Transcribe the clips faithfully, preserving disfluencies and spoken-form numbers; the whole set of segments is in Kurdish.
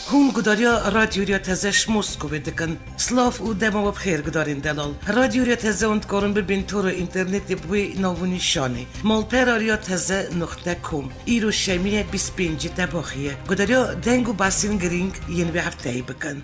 Hûn gudariya Radyo Riya Teze ji Moskowê dikin. Silav û dema we bi xêr, gudarên delal. Radyo Riya Teze hûn dikarin bibin tora înternetê bi wê nav û nîşanê: malpera riya teze nuqte com. Îro şemiyê bîst pêncî Tebaxê ye. Gudariya deng û behsên girîng yên vê hefteyê bikin.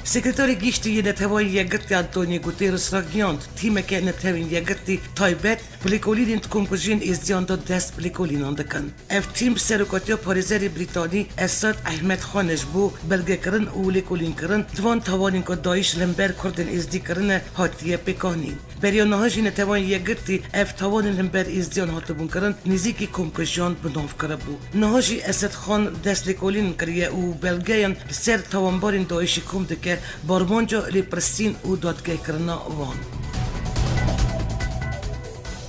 Sekreterê Giştî yê Neteweyên Yekgirtî Antonio Guterres ragihand, tîmeke Netewên Yekgirtî taybet bi lêkolînên di komkujiyên Êzidiyan de dest bi lêkolînan dikin. Ev tîm bi serokatiya parêzerê Brîtanî Esad Ehmed Xan e ji bo belgekirin û lêkolînkirin di van tawanên ku DAIŞ li hember Kurdên Êzidî kirine hatiye pêkanîn. Beriya niha jî Neteweyên Yekgirtî ev tawanên li hember Êzidiyan hatibûn kirin nêzîkî komkujiyan bi nav kiribû. Niha jî Esed Xan dest lêkolîn kiriye û belgeyan li ser tawanbarên DAIŞê kom dike, bi armanca lêpirsîn û dadgehkirina wan.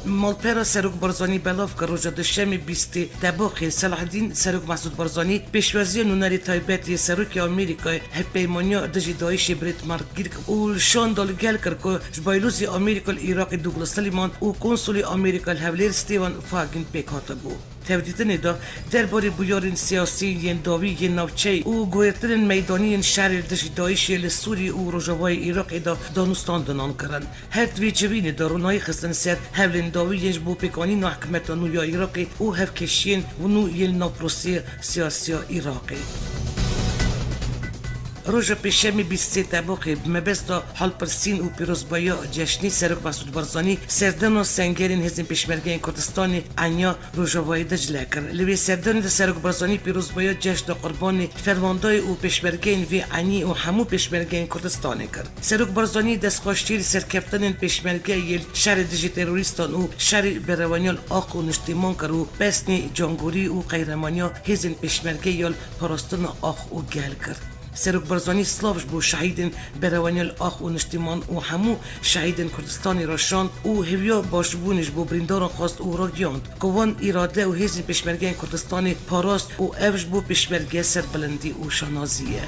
Malpera Serok Barzanî belav kir, roja Duşemê bîstê Tebaxê Selahdîn Serok Mesûd Barzanî pêşwaziya nûnerê taybet yê Serokê Amerîkayê hevpeymaniya dijî DAIŞê Brett McGurk û li şanda li gel kir ku ji Baylozê Amerîka li Iraqê Douglas Sullivan û Konsulê Amerîka li Hewlêr Stephen Fagin pêk hatibû. Tevdîtinê de derbarê bûyerên siyasî yên dawî yên navçeyê û guhertinên meydanî yên şerê li dijî DAIŞê li Sûriyê û rojavayê Iraqê de danûstandin ankirin. Her di vê civînê de ronahî xistin ser hewlên dawî yên ji bo pêkanîna hikûmeta nû ya Iraqê û hevkêşiyên nû yên li nav proseyê siyasî ya Iraqê. Roja Pêşemê bîst sê Tebaxê bi mebesta halpirsîn û pîrozbayiya ceşnê Serok Mesûd Barzanî serdana sengerên Hêzên Pêşmergeyên Kurdistanê enya Rojavayê Dicle kir. Li vê serdanê de Serok Barzanî pîrozbayiya Cejna Qurbanê fermandayê û pêşmergeyên vê enî û hemû pêşmergeyên Kurdistanê kir. Serok Barzanî destxweşiyê li serkeftinên pêşmerge yê li şerê dijî terorîstan û şerê berewaniya li ax û niştîman kir û pesnê cangorî û qehremaniya hêzên pêşmerge ya li parastina ax û gel kir. Serok Barzanî silav ji bo şehîdên berewaniya li ax û niştîman û hemû şehîdên Kurdistanê re şand û hêviya başbûnê ji bo birîndaran xwest û ragihand ku wan îrade û hêzên pêşmergeyên Kurdistanê parast û ev ji bo pêşmerge serbilindî û şanazî ye.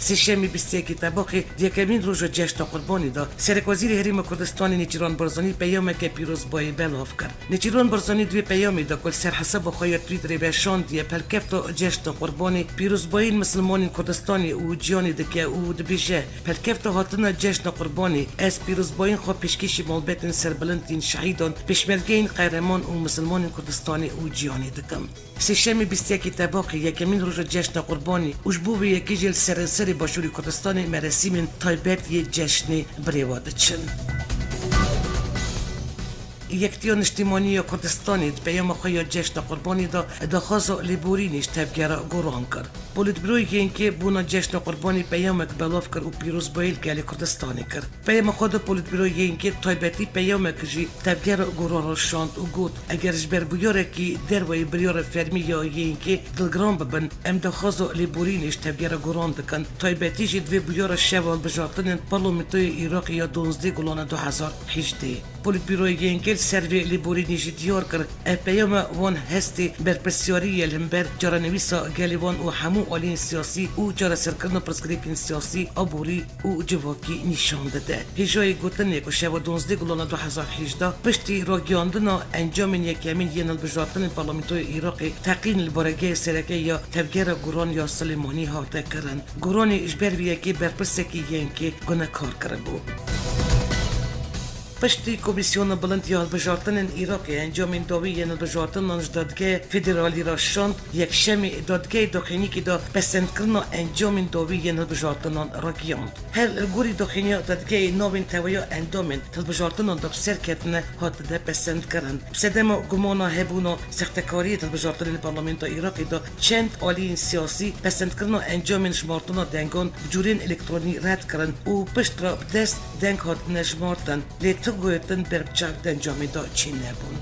Sêşemê bîst û yekê Tebaxê di yekemîn roja Cejna Qurbanê de Serekwezîrê Herêma Kurdistanê Nêçîrvan Barzanî peyameke pîrozbayî belav kir. Nêçîrvan Barzanî di wê peyamê de ku li ser hesaba xwe ya Twitterê veşandiye, pelkefta Cejna Qurbanê pîrozbayî li misilmanên Kurdistanê û cîhanê dike û dibêje: Pelkefta hatina Cejna Qurbanê, ez pîrozbayîn xwe pêşkêşî malbetên serbilind yên şehîdan, pêşmergeyên qehreman û misilmanên Kurdistanê û cîhanê dikim. Sêşemê bîst û yekê Tebaxê yekemîn roja Cejna Qurbanê û ji bo vê yekê jî li seranserê Başûrê Kurdistanê meresîmên taybet yê cejnê bi rêve diçin. Yektiya Niştimanî ya Kurdistanê di peyama xwe ya Cejna Qurbanê de daxwaza lêborînê ji tevgera Goran kir. Polîtbîroyê Y N K bona Cejna Qurbanê peyamek belav kir û pîrozbayî li gelê Kurdistanê kir. Peyama xwe de Polîtbîroyê Y N K taybetî peyamek jî tevgera Goran re şand û got: Eger ji ber bûyerekî derveyî biryara fermî ya Y N K dilgiran bibin, em daxwaza lêborînê ji tevgera Goran dikin. Taybetî jî di vê bûyera şeva hilbijartinên Parlamentoya Iraqê ya duwazdeh Gulana du hezar hejdeh. Polîtbîroyê Y N K li ser vê lêborînê jî diyar kir, ev peyama wan hestê berpirsyarî ye li hember çarenivîsa gelê wan û hemû aliyên siyasî û çareserkirina pirsgirêkên siyasî, aborî û civakî nîşan dide. Hêjayê gotin e ku şeva duwazdeh Gulana du hezar hejdeh piştî ragihandina encamên yekemîn yên hilbijartinên Parlamentoya Iraqê teqîn li baregehê sereke ya Tevgera Goran ya Silêmanî hate kirin. Goranî ji ber vê yekê berpirsekî Y N K gunekar kiribû. Piştî Komîsyona Bilind ya Hilbijartinên Iraqê encamên dawî yên hilbijartinan ji Dadgeya Federalî re şand, Yekşemê dadgehê daxuyaniyekê de pesendkirina encamên dawî yên hilbijartinan ragihand. Her li gorî daxuyaniya dadgehê navên teweya endamên hilbijartinan de bi ser ketine hatine pesendkirin. Bi sedema gumana hebûna sextekariyê di hilbijartinên parlamentoya Iraqê de çend aliyên siyasî pesendkirina encamên jimartina dengan bi cûrên elektronî red kirin û piştre bi dest deng hatine jimartin, lê tu gotin ber bi çav di encamê de çênebûn.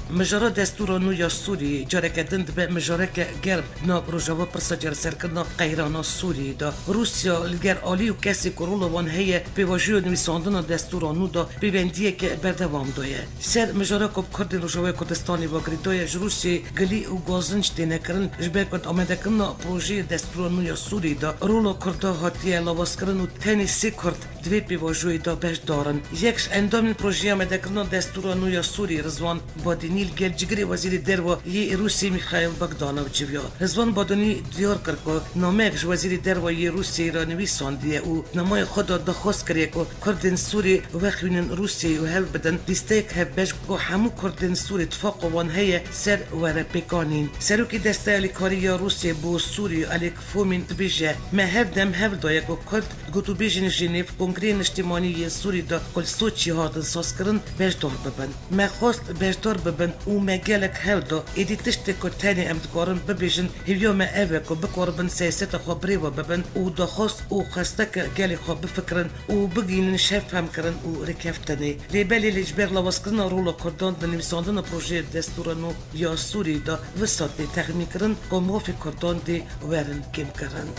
Mijara destûra nû ya Sûriyê careke din dibe mijareke germ di nav Rojava pirsa çareserkirina qeyrana Sûriyê de. Rûsya li ger alî û kesê ku rola wan heye pêvajoya nivîsandina destûra nû de pêwendiyeke berdewam daye. Ser mijara ku bi Kurdên Rojavayê Kurdistanê ve girêdayî ji Rûsyayê gilî û gazinc têne kirin, ji ber ku di amadekirina projeyê destûra nû ya Sûriyê de rola Kurda hatiye lawazkirin û tenê sê Kurd vê pêvajoyê de beşdar in. Yek ji endamên projeya amadekirina destûra nû ya Sûriyê Rizwan Badînî li gel cigirê Wezîrê Derve yê Rûsiyê Mîxaîl Bogdanov civiya. Rizwan Badînî diyar kir ku nameyek ji Wezîrê Derve yê Rûsiyeyê re nivîsandiye û di nameyê xwe de daxwaz kiriye ku Kurdên Sûrî wexwînin Rûsiyeyê û hewl bidin lîsteyek hevbeş ku hemû Kurdên Sûrî tifaqa wan heye ser were pêkanîn. Serokê Desteya Alîkarî ya Rûsiyê bo Sûrî Alek Fomîn dibêje, me her dem hewl daye ku Kurd di gotûbêjên Jenêv, Kongreyên Niştimanî yên Sûrî de ku li Soçî hatin sazkirin, beşdar bibin. Me xwest beşdar bibin û me gelek hewl da. Êdî tiştê ku tenê em dikarin bibêjin, hêviya me ev e ku bikaribin siyaseta xwe birêve bibin û daxwaz û xwesteke gelê xwe bifikirin û bigihînin şevfemkirin û rêkeftinê. Lê belê lê ji ber lawazkirina rola Kurdan di nivîsandina projeyê destûra nû ya Sûriyê de wisa tê texmînkirin ku mafê Kurdan dê werin kêmkirin.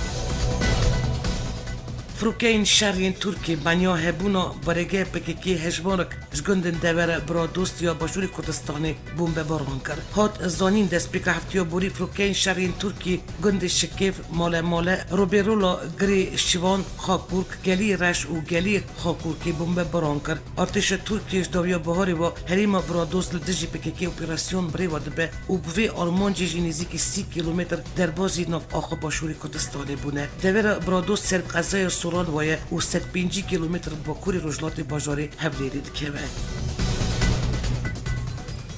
Firokeyên şer yên Tirkiyê beniya hebûna baregeya P K K hejmarek ji gundên Devera Bradost ya Başûrê Kurdistanê bombebaran kir. Hat zanîn, destpêka heftiya borî firokeyên şer yên Tirkiyê gundê Şikêv, Male Male, Rubêrola Girê Şivan, Xakurk, Gelî Reş û Gelî Xakurkê bombebaran kir. Artêşa Tirkiyê ji dawiya biharê ve herêma Bradost li dijî P K K operasyon birêve dibe û bi vê armancê jî nêzîkî sî kîlometr derbazî nav axa Başûrê Kurdistanê bûne. Devera Bradost ser bi qezaya Soran ve ye û sed pêncî kîlometr bakurê rojhilatê bajarê Hewlêrê dikeve.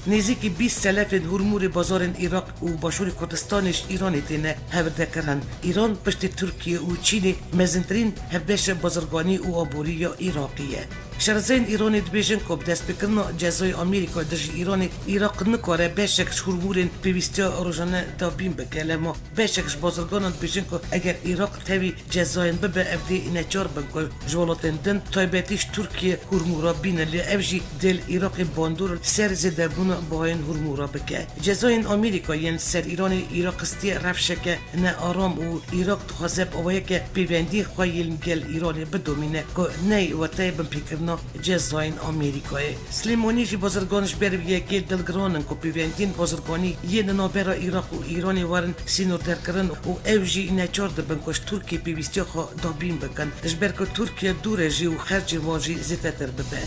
Nêzîkî bîst selefên hûrmûrê bazarên Iraq û Başûrê Kurdistanê ji Îranê têne hevdekirin. Îran piştî Tirkiye û Çînê mezintirîn hevbeşa bazirganî û aborî ya Iraqê ye. Şarezdayên Îranê dibêjin ku bi destpêkirina cezayê Amerîka dijî Îranê, Iraq nikare beşek ji hûrmûrên pêwîstiya rojane dabîn bike. Lema beşek ji bazirganan dibêjin ku eger Iraq tevî cezayên bibe, ev dê neçar bin ku ji welatên din, taybetî ji Tirkiye, hûrmûra bînin, lê ev jî dê li Iraqê bandor li ser zêdebûna bihayên hûrmûra bike. Cezayên Amerîka yên ser Îranê, Iraq xistiye rewşeke nearam û Iraq dixwaze bi awayeke pêvendiyên xwe yên li gel Îranê bidomîne ku neyê weteyê binpêkirina cezayên Amerîkayê. Silêmanî jî bazirgan ji ber vê yekê dilgiran in ku pêvendiyên bazirganî yên di navbera Iraq û Îranê werin sînorderkirin û ew jî neçar dibin ku ji Tirkiyê pêwîstiya xwe dabîn bikin. Ji ber ku Tirkiye dûr e jî û xercên wan jî zêdetir bibe.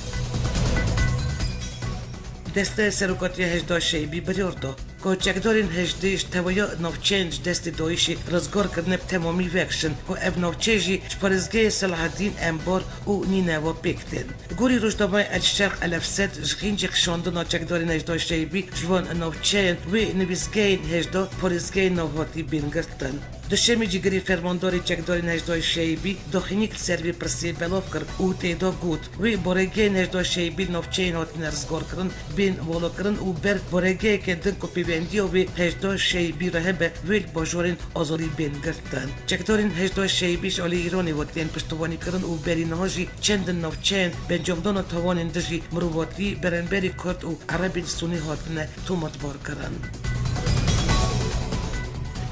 Desteya Serokatiya Hecda Şeybî biryar da ku çekdarên Hecdê ji tevahiya navçeyên ji destê DAIŞê rizgar kirine bi temamî vekişin ku ev navçe jî ji parêzgehê Selahaddîn Enbar û Nînewa pêk tên. Gorî rojnameya El Şerq El Efsed, ji xîncê kişandina çekdarên Hecda Şeybî ji van navçeyên wê nivîsgehên Hecda parêzgehên navhatî bên girtin. Duşemê Cîgirî fermandarê çekdarên Hecdayê Şeybî daxînîk li ser vê pirsê belav kir û tê de got, wê baregehên Hecda Şeybî li navçeyên hatine rizgarkirin bên valakirin û ber baregeheke din ku pêvendiya wê Hecda Şeybî re hebe, wê li bajarên azadî bên girtin. Çekdarên Hecda Şeybî ji alî Îranê ve tên piştivanîkirin û berî niha jî çendin navçeyên bi encamdana tawanên dijî mirovatî beramberî Kurd û Erebên Sunî hatine tometbarkirin.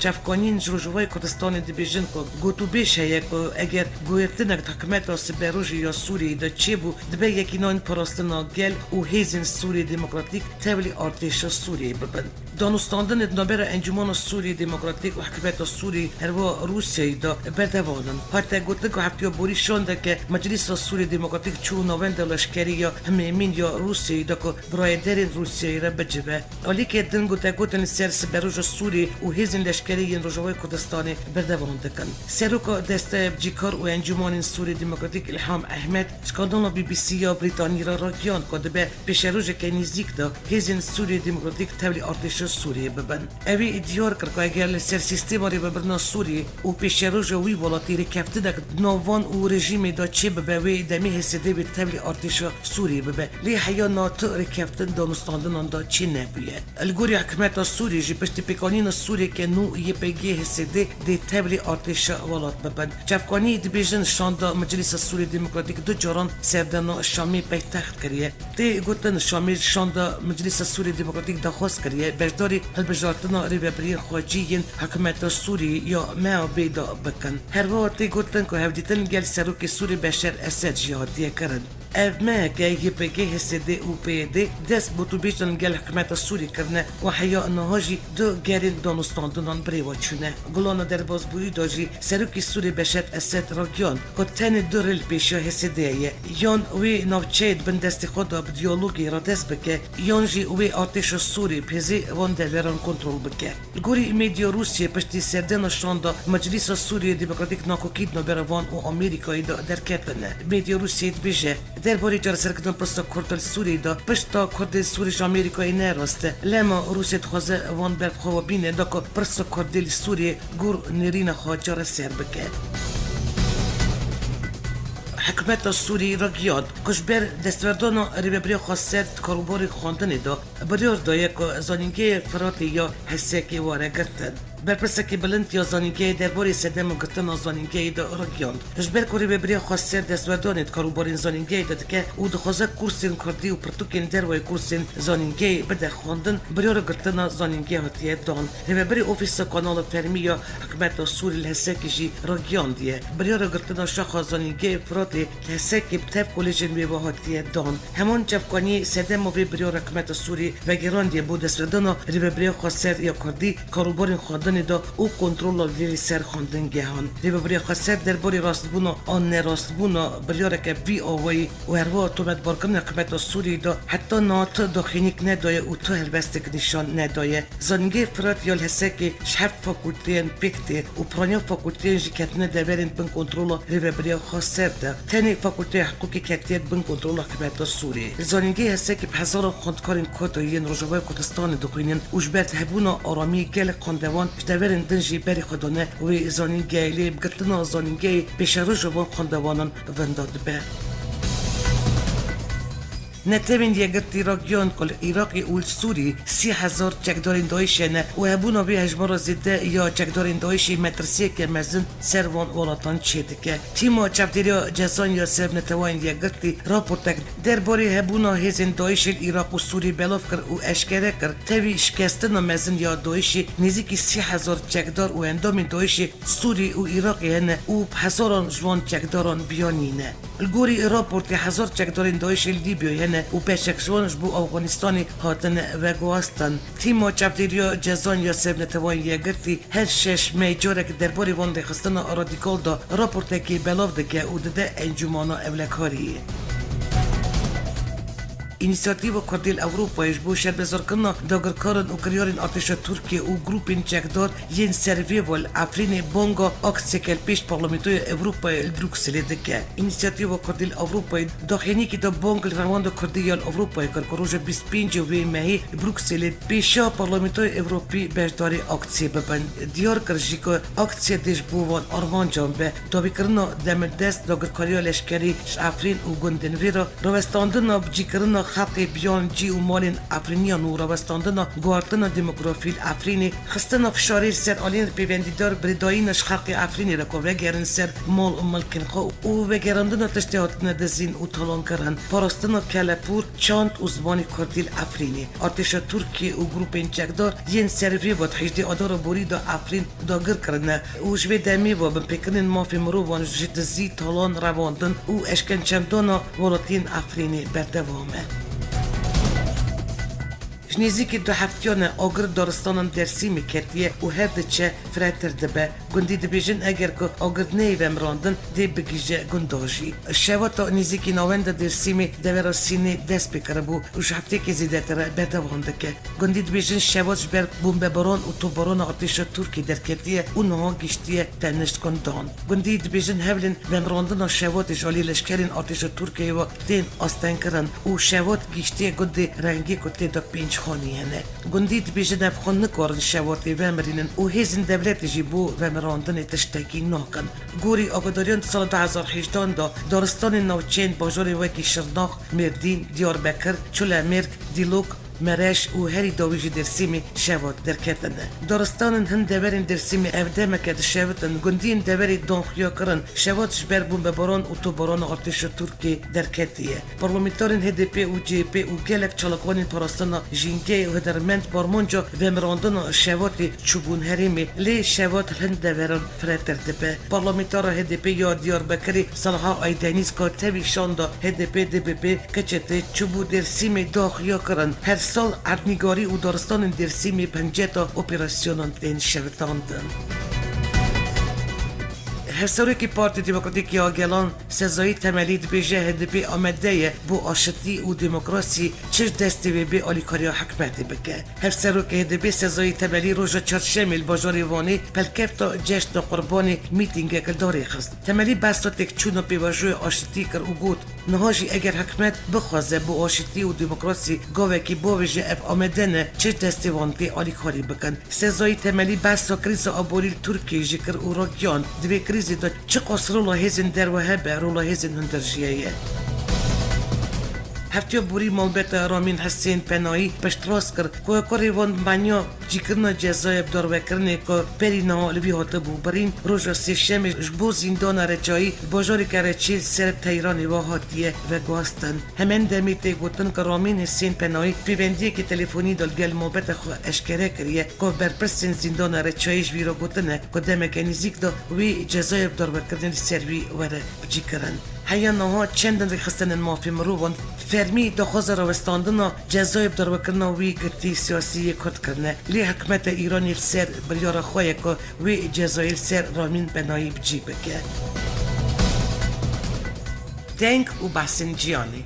Çavkaniyên ji Rojavayê Kurdistanê dibêjin ku gotûbêj heye ku eger guhertinek di hikûmeta siberojê ya Sûriyeyê de çêbû, dibe yekînayên parastina gel û hêzên Sûriyê Demokratîk tevlî artêşa Sûriyeyê bibin. Danûstandinê di navbera Encûmena Sûriyê Demokratîk û hikûmeta Sûriyê herwiha Rûsyayê de berdewam in. Hate gotin ku heftiya borî şandeke Meclîsa Sûriyê Demokratîk çû navenda leşkerî ya Himêmîn ya Rûsyayê de ku birayederên Rûsyayê re bicive. Alîkê din gotegotin li ser siberoja Sûriyê û hêzên leşkerî yên Rojavayê Kurdistanê berdewam dikin. Seroka Desteya Bicîkar û Encûmanên Sûriyê Demokratîk Îlham Ehmed ji kanala B B C ya Brîtanî re ragihand ku dibe pêşerojeke nêzîk de hêzên Sûriyê Demokratîk tevlî artêşa Sûriyê bibin. Ewî diyar kir ku eger li ser sîstema rêvebirina Sûriyê û pêşeroja wî welatî rêkeftinek di nav wan û rejîmê de çêbibe, wê demê H S D wê tevlî artêşa Sûriyê bibe. Lê heya na tu rêkeftin danûstandinan de çênebûye. Li gorî hikûmeta Sûriyê jî piştî pêkanîna Sûriyeke nû Y P G H S D dê tevlî artêşa welat bibin. Çavkaniyê dibêjin şanda Meclîsa Sûriyê Demokratîk du caran serdana Şamê paytext kiriye. Tê gotin Şamê şanda Meclîsa Sûriyê Demokratîk daxwaz kiriye beşdarî hilbijartina rêvebiriyên xwecî yên hikûmeta Sûriyê ya M A B de bikin. Herwiha tê gotin ku hevdîtin gel serokê Sûriyê Beşer Esed jî hatiye kirin. Ev meheke Y P G, H S D û P Y D dest bi tûbêjan gel hikûmeta Sûrî kirine û heya niha jî du gelên danûstandinan birêve çûne. Gulana derbasbûyî de jî Serokê Sûrî Beşar Esed ragihand ku tenê du rê li pêşiya H S D ye, yan wê navçeyê di bin destê xwe de bi diyalogê re dest bike, yan jî wê artêşa Sûrî bi hêzê van deveran kontrol bike. Li gorî medya Rûsiyê, piştî serdana şanda Meclîsa Sûriyê Demokratîk nakokî di navbera van û Amerîkayê de derketine. Medya Rûsiyê dibêje, derbarê çareserkirina pirsa Kurd li Sûriyê de pişta Kurdên Sûrî ji Amerîkayê ne rast e. Lema Rûsya dixwaze van ber bi xwe ve bîne, da ku pirsa Kurdê li Sûriyê gor nêrîna xwe çareser bike. Hikûmeta Sûrî ragihand ku ji ber destwerdana rêvebiriya xweser di karûbarê xwendinê de biryar daye ku zanîngehê Firatê ya Hesekê were girtin. Berpirsekî bilind ya zanîngehê derbarê sedema girtina zanîngehê de ragihand, ji ber ku rêvebiriya xweser destwerdanê di karûbarên zanîngehê de dike û dixwaze kursên kurdî û pirtûkên dervayê kursên zanîngehê bide xwendin, biryara girtina zanîngehê hatiye dan. Rêvebirê Ofîsa Kanala Fermî ya Hikûmeta Sûrî li Hesekê jî ragihandiye, biryara girtina şaxa zanîngehê Firatê li Hesekê bi tev kolejên wê ve hatiye dan. Heman çavkaniyê sedema vê biryara hikûmeta Sûrî vegerandiye bo destwerdana rêvebiriya xweser ya kurdî karûbarên xwendinê de û kontrola lê li ser xwendingehan. Rêvebiriya xweser derbarê rastbûna an nerastbûna biryareke vî awayî û herwiha tometbarkirina hikûmeta Sûriyê de heta niha tu daxuyaniyek nedaye û tu helwestek nîşan nedaye. Zanîngehê Firat ya li Hesekê ji heft fakulteyên pêk tê û piraniya fakulteyên jî ketine deverên bin kontrola rêvebiriya xweser de. Tenê Fakulteya Hiqûqê ketiye bin kontrola hikûmeta Sûriyê. Li zanîngehê Hesekê bi hezaran xwendkarên Kurd yên Rojavayê Kurdistanê dixwînin û ji ber hebûna aramiyê gelek xwendevan ji deverên din jî berê xwe dane wê zanîngehê, lê bi girtina zanîngehê pêşeroj van xwendevanan winda dibe. Netewên Yekgirtî ragihand ku li Iraqê û li Sûrî sî hezar çekdarên DAIŞ hene û hebûna vê hejmara zêde ya çekdarên DAIŞê metirsiyeke mezin ser van welatan çêdike. Tîma çavdêriya cezan ya ser Neteweyên Yekgirtî raportek derbarê hebûna hêzên DAIŞê li Iraq û Sûrî belav kir û eşkere kir, tevî şikestina mezin ya DAIŞê nêzîkî sî hezar çekdar û endamên DAIŞê Sûrî û Iraqê hene û bi hezaran ji van çekdaran biyanî ne. Li gorî raportê hezar çekdarên DAIŞê li Lîbyayê hene û beşek ji wan ji bo Afganistanê hatine veguhastin. Tîma çavdêriya cezan ya ser Neteweyên Yekgirtî her şeş meh carek derbarê van rêxistina radîkal de raportekê belav dike û dide Encûmana Ewlekariyê. Înîsiyatîfa Kurdî li Ewropayê ji bo şerbezarkirina dagirkaran û kiryarên artêşa Tirkiyê û grûpên çekdar yên ser vê ve li Efrînê banga aksiyeke li pêş Parlamentoya Ewropayê li Brukselê dike. Înîsiyatîfa Kurdî li Ewropayê daxuyaniyekî da bang li rewanda Kurdî ya li Ewropayê kir ku roja bîst û pêncê wê mehê li Brukselê pêşiya Parlamentoya Ewropî beşdarî aksiyê bibin. Diyar kir jî ku aksiya dê ji bo van armancan be. Dawîkirina demildest, dagirkariya leşkerî ji Efrîn û gundên wê re, rawestandina bicîkirina xelkê biyan cî û malên Efrîniyan û rawestandina guhartina demografî li Efrînê, xistina fişarê li ser aliyên pêvendîdar, girêdayîna ji xelkê Efrînê re ku vegerin ser mal û milkên xwe û vegerandina tiştê hatine dizîn û talankirin, parastina kelepûr, çand û zimanê kurdî li Efrînê. Artêşa Tirkiyê û grûpên çekdar yên ser vê ve di hejdê Adara borî de Efrîn dagir kirine û ji vê demê ve binpêkirinên mafê mirovan ji dizî, talan, revandin û eşkencedana welatiyên Efrînê berdewam e. Ji nêzîkî du heftiyan e agir daristanan Dêrsimê ketiye û her diçe firehtir dibe. Gundî dibêjin, eger ku agir neyê vemirandin, dê bigihîje gunda jî. Şewata nêzîkî navenda Dêrsimê devera Sînê dest pê kiribû û ji hefteyekê zêdetir e berdewam dike. Gundî dibêjin, şewat ji ber bombebaran û topbarana artêşa Tirkiyê derketiye û niha gihîştiye tenişt gundan. Gundî dibêjin, hewlên vemirandina şewatê ji alî leşkerên artêşa Tirkiyeyê ve tên astengkirin û şewat gihîştiye gundê Rengê ku tê de pênc xanî hene. Gundî dibêjin, ev xwe nikarin şewatê vemirînin û hêzên dewletê jî bo vemirandinê tiştekî nakin. Gorî agadariyan di sala du hezar hejdehan de daristanên navçeyên bajarê wekî Şirnax, Mêrdîn, Diyarbekir, Çulemêrg, Dîlok, Mereş û herî dawî jî Dêrsimê şewat derketine. Daristanên hin deverên Dêrsimê ev demeke dişewitin, gundiyên deverê dan xuya kirin, şewat ji ber bombebaran û tobarana artêşa Tirkiyê derketiye. Parlamenterên H D P û C H P û gelek çalakvanên parastina jîngehê û hunermend bi armanca vemirandina şewatê çûbûn herêmê, lê şewat li hin deveran firehtir dibe. Parlamentera H D P ya Diyarbekirê Saliha Aydenîz ka tevî şanda H D P D B P K Ç T çûbû Dêrsimê da xuya kirin. Her sal erdnîgarî û daristanên Dêrsimê bi hinceta operasyonan tên şewitandin. Hevserokê Partî Demokratîk ya Gelan Sezayî Temelî dibêje H D P amade ye bo aşitî û demokrasî çi ji destê wê bê alîkariya hikûmetê bike. Hevserokê H D P Sezayî Temelî roja çarşemê li bajarê Wanê pelkefta Ceşna Qurbanê mîtîngek li darê xist. Temelî behsa têkçûna pêvajoya aşitî kir û got, niha jî eger hikûmet bixwaze bo aşitî û demokrasî gavekî bavêje, ev amade ne çi ji destê wan tê alîkarî bikin. Sezayî Temelî behsa krîza aborî li Tirkiyeyê jî kir û ragihand, di vê krîzê de çiqas rola hêzên derve hebe, rola hêzên hundir jî heye. Heftiya borî malbete Ramîn Hisên Penayî piştrast kir ku kurê wan manya cîkirina cezaya bi darvekirinê ku berî niha li vî hatibû birîn, roja sêşemê ji bo zîndana Reçayî li bajareke Reçê li ser Teyranê ve hatiye veguhastin. Hemen demê tê gotin ku Ramîn Hisên Penayî pêvendiyeke telefonî de li gel malbete xwe eşkere kiriye ku berpirsên zîndana Reçayê ji wî re gotine ku demeke nêzîk de wê cezaya darvekirinê li ser wî were bicîkirin. Heya niha çendin rêxistinên mafê mirovan fermî daxwaza rawestandina cezaya darvekirina wî girtî siyasî yê kurt kirine. Lê hikûmeta Îranê li ser biryara xwe ye ku wê cezayê li ser Ramîn Penayî bi cî bike. Deng û behsên ciyanê.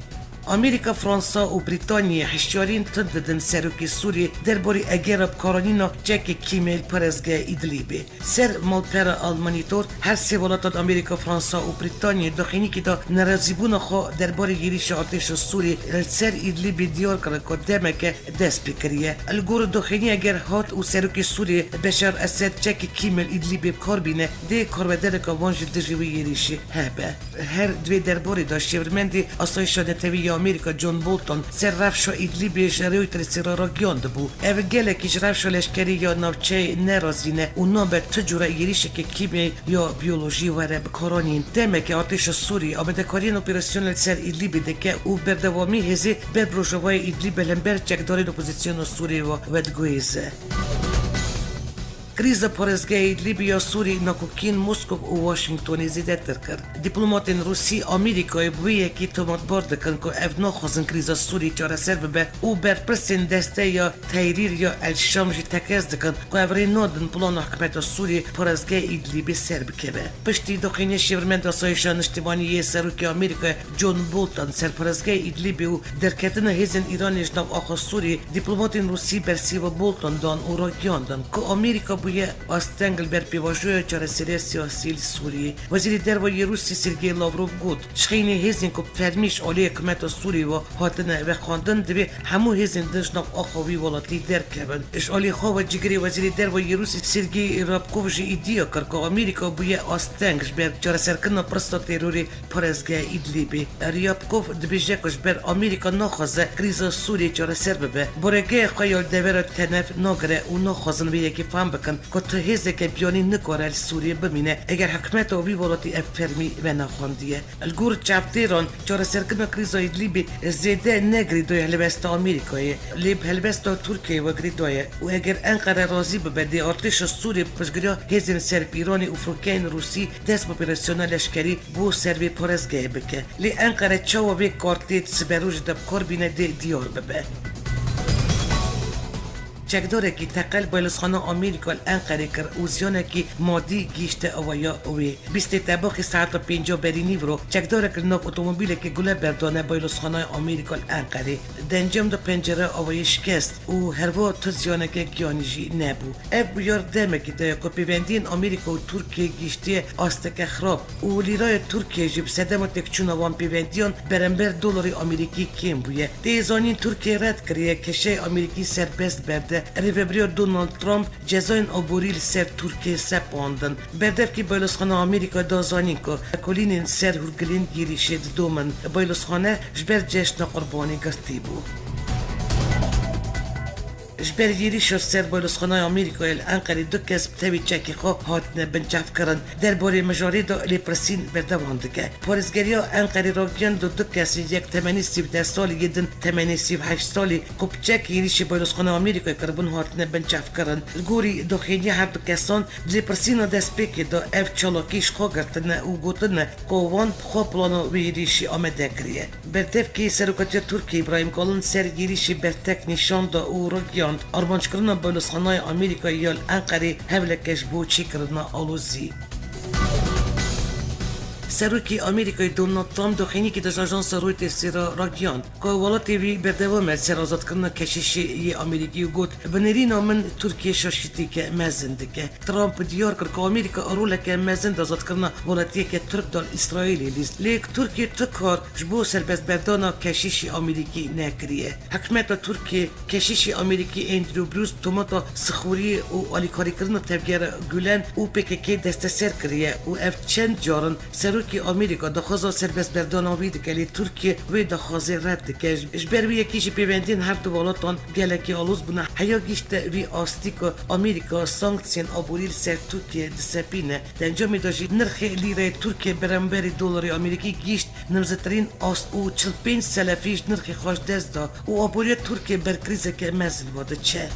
Amerîka, Fransa û Brîtanyayê hişyariyên tund didin serokê Sûriyê derbarê egera bikaranîna çekê kîmyayî li parêzgeha Îdlîbê. Ser malpera Almanî Tor, her sê welatan Amerîka, Fransa û Brîtanyayê daxînîkê de nerazîbûna xwe derbarê êrîşa artêşa Sûriyê li ser Îdlîbê diyar kir ku demeke dest pê kiriye. Li gor doxîniyê eger hat û serokê Sûriyê Beşar Esed çekê kîmyayî li Îdlîbê bi kar bîne, dê karwedereke wan ji dijî wî êrîşî hebe. Her di vê derbarê de şêwirmendê Asayişa Netewî ya Amerîka John Bolton ser rewşa Îdlîbê ji Reutersê re ragihiyandibû. Ev gelekî ji rewşa leşkerî ya navçeyê nerazî ne û nabe tu cure êrîşeke kîmyayî ya biyolojî were bikaranîn. Demeke artêşa Sûrî amadekariyên operasyonê li ser Îdlîbê dike û berdewamî hêzê ber bi rojavayê Îdlîbê li hember çekdarên opozîsyona Sûriyê ve vediguhêze. Krîza parêzgeha Îdlîbê ya Sûrî nakokiyên Moskov û Washingtonê zêdetir kir. Dîplomatên Rûsî Amerîkayê bi wê yekê tomatbar dikin ku ev naxwazin krîza Sûrî çareser bibe û berpirsên desteya Tehrîr ya El Şam jî tekez dikin ku ev rê nadin plana hikûmeta Sûrî parêzgeha Îdlîbê ser bikeve. Piştî doxînê şêwirmenda Asayişa Niştimanî yê Serokê Amerîkayê John Bolton ser parêzgeha Îdlîbê û derketina hêzên Îranê ji nav axa Sûriyê, dîplomatên Rûsî bersîva Bolton dan û ragihiyandin ku Amerîka bûye asteng li ber pêvajoya çareseriya siyasî li Sûriyê. Wezîrê Derve yê Rûsî Sergey Lavrov got, ji xeynî hêzên ku bi fermî ji aliyê hikûmeta Sûriyê ve hatine vexwendin, divê hemû hêzên din ji nav axa wî welatî derkevin. Ji alî xwe ve cîgirê Wezîrê Derve yê Rûsî Sergey Ryabkov jî îdiya kir ku Amerîka bûye asteng ji ber çareserkirina pirsa terorê parêzgeha Îdlîbê. Ryabkov dibêje ku ji ber Amerîka naxwaze krîza Sûriyê çareser bibe, borêgeha xwe ya li devera Tenef nagire û naxwazin vê yekê fehm bikin ku tu hêzeke biyanî nikare li Sûriyê bimîne, eger hikûmeta wî welatî ev fermî venaxwendiye. Li gor çavdêran, çareserkirina krîza Îdlîbê zêde ne girêdayî helwesta Amerîkayê, lê bi helwesta Tirkiyeyê ve girêdayî ye û eger Enqere razî bibe, dê artêşa Sûriyê bi piştgiriya hêzên li ser bi Îranê û firokeyên Rûsî dest bi operasyona leşkerî bo ser vê parêzgehê bike. Lê Enqere çawa vê kartê di siberojê de bi kar bîne dê diyar bibe. Çekdarekî teqe li Baylozxana Amerîka li Enqerê kir û ziyanekî madî gihîşte awaya wê. Bîstê Tebaxê saeta pênca berî nîvro çekdarek li nav otomobîlekê gule berdane Baylozxanaya Amerîka li Enqerê. Di encam de pencere awayê şikest û herwiha tu ziyaneke giyanî jî nebû. Ev bûyer demekî de ye ku pêvendiyên Amerîka û Tirkiyê gihîştiye asteke xirab û lîraya Tirkiyê jî bi sedema têkçûna wan pêvendiyan berember dolarê Amerîkî kêm bûye. Tê zanîn Tirkiye red kiriye keşeyê Amerîkî serbest berde. Rêvebiriya Donald Trump cezayên aborî li ser Tirkiyê sepandin. Berdevkê Baylozxana Amerîka da zanîn ku kolînên ser hûrgilên êrîşê didomin. Baylozxane ji ber Ceşna Qurbanê girtî bû. Ji ber êrîşa ser Baylozxanaya Amerîkayê li Enqerê du kes bi tevî çekê xwe hatine binçavkirin. Derbarê mijarê de lêpirsîn berdewam dike. Parêzgeriya Enqerê ragihand du kesên, yek temenî sî û deh salî, yê din temenê sî û heşt salî, ku bi çekê êrîşê Baylozxanaya Amerîkayê kiribûn, hatine binçavkirin. Li gorî daxuyaniya her du kesan, di lêpirsîna destpêkê de ev çalakî ji xwe girtine û gotine ku wan bi xwe plana wê êrîşî amade kiriye. Berdevkê Serokatiya Tirkiyê Îbrahîm Kalin ser êrîşê bertek nîşan da û ragihand, armancekirina Baylozxanaya Amerîkayê ya li Enqerê hewlek e ji bo çêkirina alozî. Serokê Amerîkayê Donald Trump daxuyaniyekê de ji ajansa Reutersê re ragihand, ku welatê wî berdewam e ser azadkirina keşîşê yê Amerîkî û got, bi nêrîna min Tirkiye şaşîtiyeke mezin dike. Trump diyar kir ku Amerîka roleke mezin di azadkirina welatiyeke Tirk de li Îsraîlê lîst. Lê Tirkiye tu kar ji bo serbestberdana keşîşê Amerîkî nekiriye. Hikûmeta Tirkiyê keşîşê Amerîkî Andrew Bruce tometa sixuriyê û alîkarîkirina tevgera Gulen û P K K desteser kiriye û ev çend car in Serokê Amerîka daxwaza serbestberdana wî dike, lê Tirkiye wê daxwazê red dike. Ji ber wî yekê jî pêwendiyên her du welatan gelekî aloz bûne. Heya gihîşte vî astî ku Amerîka sanksiyên aborî li ser Tirkiye disepîne. Di encamê de jî nirxê lîreyê Tirkiye beramberî dolarê Amerîkî gihîşt nimzittirîn ast û çil pênc selefî ji nirxê xwe ji dest da û aboriya Tirkiye ber krîzeke mezin ve diçe.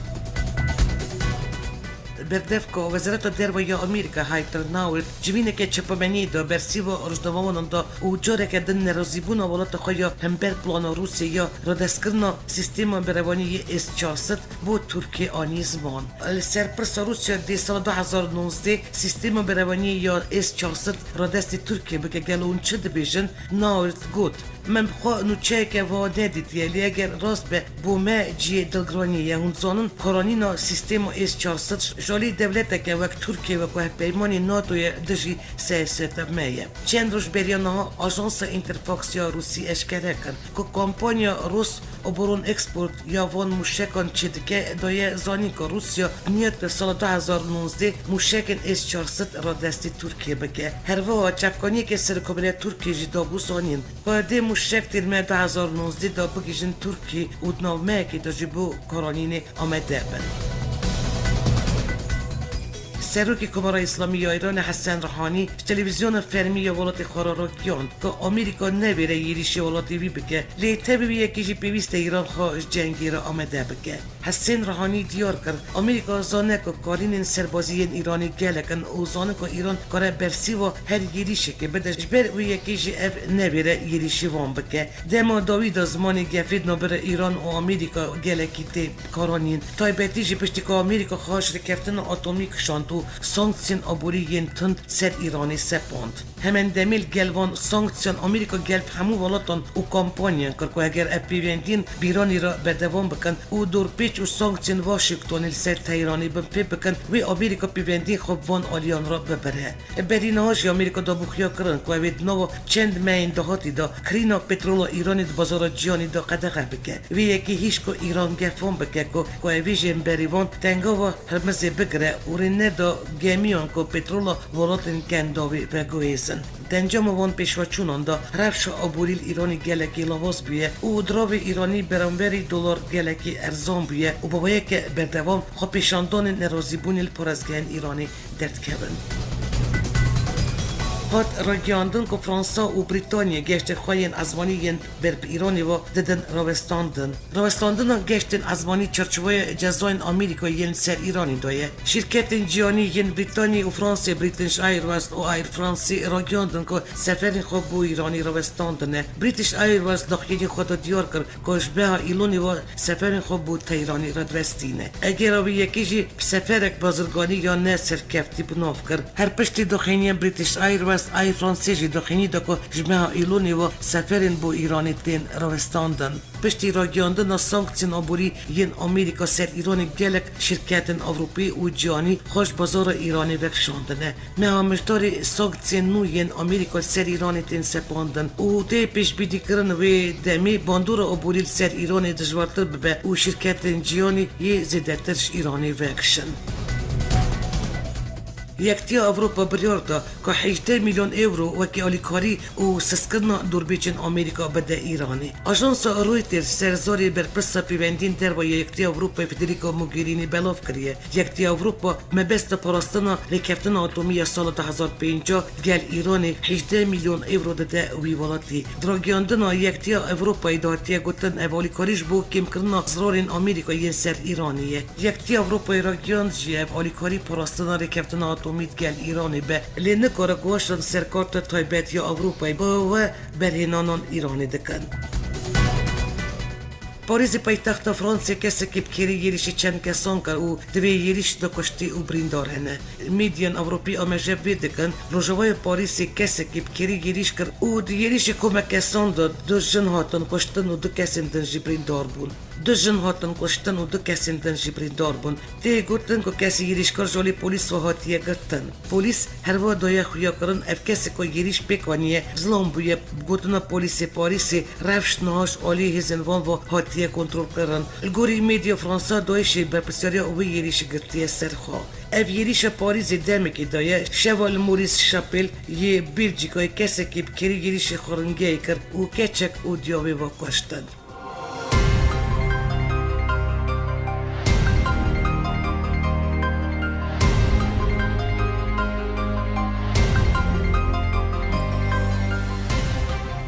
Berdevka Wezareta Derve ya Amerîka Heather Nauert civîneke çapemeniyê da bersîva rojnamewanan da û careke din nerazîbûna welata xwe ya hember plana Rûsya ya radestkirina sîstema berevanî yê S çar sed bo Tirkiye anî ziman. Li ser pirsa Rûsya dê sala du hezar û nozdeh sîstema berevanî ya S çar sed radestî Tirkiye bike, gelo hûn çi dibêjin? Nauert got, Min bi xwe nûçeyeke wiha nedîtiye, lê eger rast be, bo me cihê dilgiraniyê ye. Hûn dizanin, koranîna sîstema S çar sed ji alî dewleteke wek Tirkiye, wek ku hevpeymanê NATOyê dijî siyaseta me ye. Çend roj beriya niha ajansa Interfax ya Rûsî eşkere kir ku kompanya Ros Oboron Export ya van mûşekan çêdike, daye zanîn ku Rûsya niyet li sala du hezar û nozdeh mûşekên S çar sed radestî Tirkiye bike. Her wiha çavkaniyeke Serokkomariya Tirkiye jî dabû zanîn ku dê mûşek tên me du hezar û nozdeh de bigihîjin Tirkiye û di navmehekê de jî bo koranînê amade bin. Serokê Komara Îslamî ya Îranê Hesen Rihanî ji televîzyona fermî ya welatê xwe re ragihand ku Amerîka newêre êrîşê welatê wî bike, lê tevî wî yekê jî pêwîst e Îran xwe ji cengê re amade bike. Hesen Rihanî diyar kir, Amerîka zane ku karînên serbazî yên Îranê gelek in û zanin ku Îran kare bersîva her êrîşekê bide, ji ber wê yekê jî ev newêre êrîşê wan bike. Dema dawî de zimanê gefê di navbera Îran û Amerîka gelekî tê karanîn. Taybetî jî piştî ku Amerîka xwe ji rêkeftina atomî kişand û sanksiyên aborî yên tund ser Îranê sepand. Hemen demê li gel van sanksiyan Amerîka gel bi hemû welatan û kompanyan kir ku eger ev pêwendiyên bi Îranê re berdewam bikin û dorpêç û sanksiyên Washingtonê li ser Tehranê binpê bikin, wê Amerîka pêwendiyên xwe bi van aliyan re bibire. Berî niha jî Amerîka dabû xuya kirin ku ew ê di nava çend mehên dahatî de kirîna petrola Îranê di bazara cîhanê de qedexe bike. Vê yekê hîş ku Îran gefan bike ku, ku ew ê ji hemberî van tengava Hirmizê bigire û rê neda gemiyan ku petrola welatên Kendavê veguhêzin. Di encama van pêşveçûnan de rewşa aborî li Îranê gelekî lawaz bûye û diravê Îranî beramberî dolar gelekî erzan bûye û bi wê yekê berdewam xwepêşandanên nerazîbûnê li parêzgehên Îranê derdikevin. Hat ragihandin ku Fransa û Brîtanya geştên xwe yên ezmanî yên ber bi Îranê ve didin rawestandin. Rawestandina geştên ezmanî çarçoveya cezayên Amerîka yên ser Îranê de ye. Şîrketên cîhanî yên Brîtanya û Fransê, British Airways û Air France, ragihandin ku seferên xwe bo Îranê rawestandine. British Airways daxuyaniyê xwe de diyar kir, ku ji meha Îlonê ve seferên xwe bo Teyranê radiwestîne. Eger a wî yekê jî bi seferek bazirganî ya ne serkeftî bi nav kir. Her piştî daxuyaniyên British Airways, Air France jî daxuyanî da ku ji meha Îlonê ve seferên bo Îranê tên rawestandin. Piştî ragihiyandina sanksiyên aborî yên Amerîka ser Îranê gelek şirketên Ewropî û cîhanî xwe ji bazara Îranê vekişandine. Meha Mijdarê sanksiyên nû yên Amerîka li ser Îranê tên sepandin û tê pêşbînîkirin wê demê bandora aborî li ser Îranê dijwartir bibe û şirketên cîhanî yê zêdetir ji Îranê vekişin. Yektiya Ewropa biryar da ku hejdeh milyon euro wekî alîkarî û sistkirina dûrbêjên Amerîka bide Îranê. Ajansa Reuters serzarê berpirsa pêwendiyên derve ya Yektiya Ewropayê Federica Mogherini belav kiriye. Yektiya Ewropa mebesta parastina rêkeftina atomî ya sala du hezar pêncî gel Îranê hejdeh milyon euro dide wî welatî. Di ragihiyandina Yektiya Ewropayê de hatiye gotin, ev alîkarî ji bo kêmkirina zirarên Amerîka yên ser Îranê ye. Yektiya Ewropayê ragihiyand jî ev alîkarî parastina rêkeftina atomî digel Îranê be, lê nikare guhaştin ser karta taybet ya Ewropayê bi we berhênanan Îranê dikin. Parîzê paytexta Fransê kesekî bi kêrî yêrîşî çend kesan kir û di vê yêrîş de kuştî û birîndar hene. Medyan Ewropî amaje vê dikin, Rojavayê Parîsê kesekî bi kêrî yêrîş kir û di yêrîşê komek kesan de du jin hatin kuştin û du kesên din jî birîndar bûn. Du jin hatin kuştin û du kesên din jî birîndar bûn. Tê gotin ku kesê yêrîşkar ji alî polîs ve hatiye girtin. Polîs herwiha daye xuyakirin, ev kesê ku yêrîş pêk aniye, zilam bûye, bi gotina polîsê Parîsê rewş niha ji alî hêzên wan ve hatiye kontrolkirin. Li gorî Medya Fransa, DAIŞê berpirsyariya wê yêrîşî girtiye ser xwe. Ev yêrîşa Parîzê demekê daye, şeva li Maurice Chapelle yê Belcîkayê kesekî bi kêrî yêrîşê xwe ringeyê kir û keçek û diya wê ve kuştin.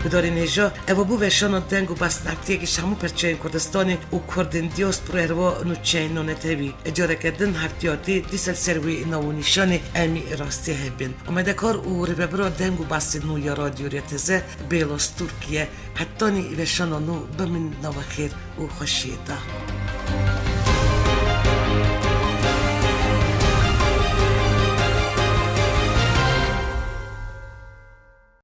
Guhdarên hêja, ev bû weşana deng û bes heftiyekî ji hemû perçeyên Kurdistanê û Kurdên diaspora herwa nûçeyên nûnetewî. Careke din heftiya tê dîsa li ser wê nav û nîşanê em ê rastî hev bên. Amadekar û rêvebira deng û besên nû ya Radyo Rêya Teze, Bêlos Tirkiye. Hetanî weşana nû, bimin nava xêr û xweşiyê de.